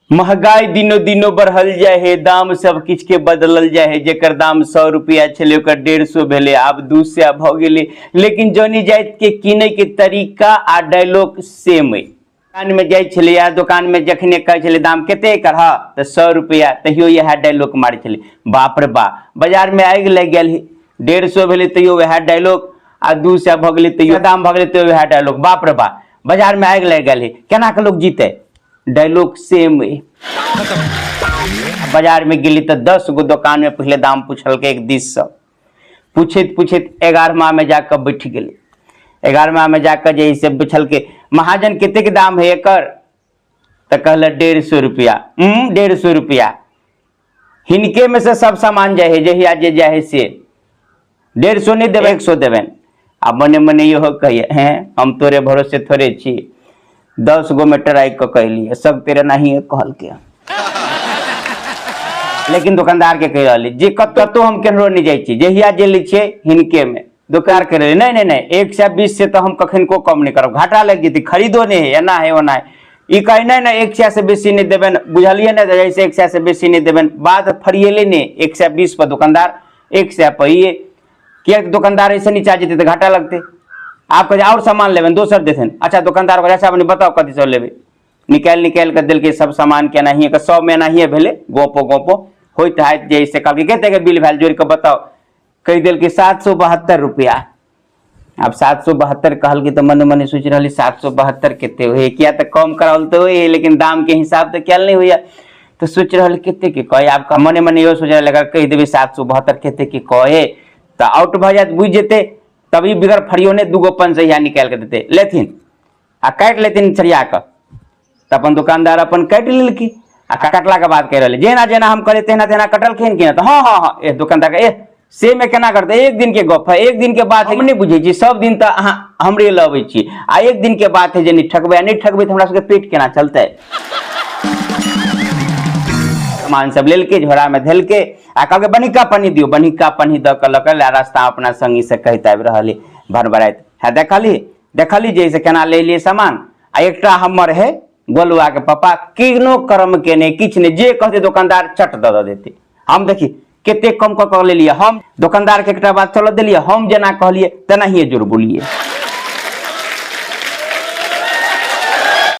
महगाई दिनो दिनो बढ़ल जाइ है, दाम सब किछु के बदलल जाइ है। जेकर दाम 100 रुपया छलै ओकर 150 भेलै, आब 200 भऽ गेलै। लेकिन जनी जाति के किनै के तरीका आ डायलॉग सेम अइ। दोकान में जाइ छलै या दोकान में जखने कहै छलै दाम कते एकर ह, तऽ 100 रुपया, तहियो इएह डायलॉग मारै छलै। बाप रे बा, बाजार में आगि लागि गेल है। 150 भेलै तैयो वएह डायलॉग, आ 200 भऽ गेलै तैयो दाम भऽ गेलै तैयो वएह डायलॉग। बाप रे बा, बाजार में आगि लागि गेल है, केना के लोग जीतै? डायलॉग सेम अइ। बाजार में गेली तऽ 10 गो दोकान में पहिले दाम पुछलकै, एक दिस से पूछैत पूछैत 11वां में जाकऽ बैठ गेलै। 11वां में जाकऽ जे से पुछलकै, महाजन कतेक दाम है एकर? तऽ कहलक 150 रुपया। 150 रुपया हिनके में से सब सामान जाइ है, जहिया जे जाइ है से 150 नहि देबै, 100 देबनि। आ मने मने इहो कहिए, हैं हम तोरे भरोसे थोड़े छी, 10 गो में ट्राई कऽ कहलियै, सब तेरे नहिए कहलकै। लेकिन दोकानदार के कहि रहली जे कतौ हम केम्हरो नहि जाइ छी, जहिया जे लै छियै हिनके में। दोकानदार कहि रहलै, नहि नहि नहि, 120 से तऽ हम कखनको कम नहि करब, घाटा लागि जेतै, खरीदो नहि है, एना है ओना है। ई कहै नहि नहि, 100 से बेसी नहि देबनि, बुझलियै ने, जैसे 100 से बेसी नहि देबनि। बात फरिएलै नहि, 120 पर दोकानदार, 100 पर ई, किएक दोकानदार ऐसे नीचा जेतै तऽ घाटा लगतै। आब कहै आओर सामान लेबनि, दोसर देथिन। अच्छा दोकानदार कहै, अच्छा बनी बताउ कथी सब लेबै। निकालि निकालि कऽ देलकै सब सामान के, एनाहिए कऽ सबमे एनाहिए भेलै, गोपो गोपो होइत हाइत जे से कहलकै कतेक बिल भेल जोड़ि कऽ बताउ। कहि देलकै 772 रुपया। आब 772 कहलकै तऽ मने मने सोचि रहली 772 कते होइए, किया तऽ कम कराओल तऽ होइए लेकिन दामके हिसाब तऽ कयल नहि होइए। तऽ सोचि रहल कते के कहै, आब मने मने इहो सोचि रहल अगर कहि देबै 772 कते के कहै तऽ आउट भऽ जायत, बुझि जेतै। तब ई बिगर फरियोने 2 गो 500 निकालि कऽ देतै, लेथिन आ काटि लेथिन सरिया कऽ। तऽ अपन दोकानदार अपन काटि लेलकै आ काटलाके बाद कहि रहलै जेना जेना हम कहलियै तेना तेना कटलखिन कि नहि? तऽ हँ हँ हँ। ए दोकानदार के ए से में केना करतै, एक दिन के गप है, एक दिन के बात है, हम नहि बुझै छी, सब दिन तऽ अहाँ हमरे लऽ अबै छी आ एक दिन के बात है जे नहि ठकबै, आ नहि ठकबै तऽ हमरा सबके पेट केना चलतै? सामान सब लेलकै, झोरा में धेलकै आ कहलकै बनिका पन्नी दियौ। बनिका पन्नी दऽ कऽ लऽ कऽ रास्ता अपना संगी से कहैत आबि रहल भरभराइत, है देखली देखली जे से केना ले लियै सामान। आ एकटा हमर है गोलुआ के पापा, किनो कर्म के नहि किछु नहि, जे कहते दोकानदार चट दऽ दऽ देते। हम देखी कते कम कऽ कऽ लेलियै, हम दोकानदार के एकटा बात चलऽ देलियै, हम जेना कहलियै तेनाहिए जोड़ बोलियै।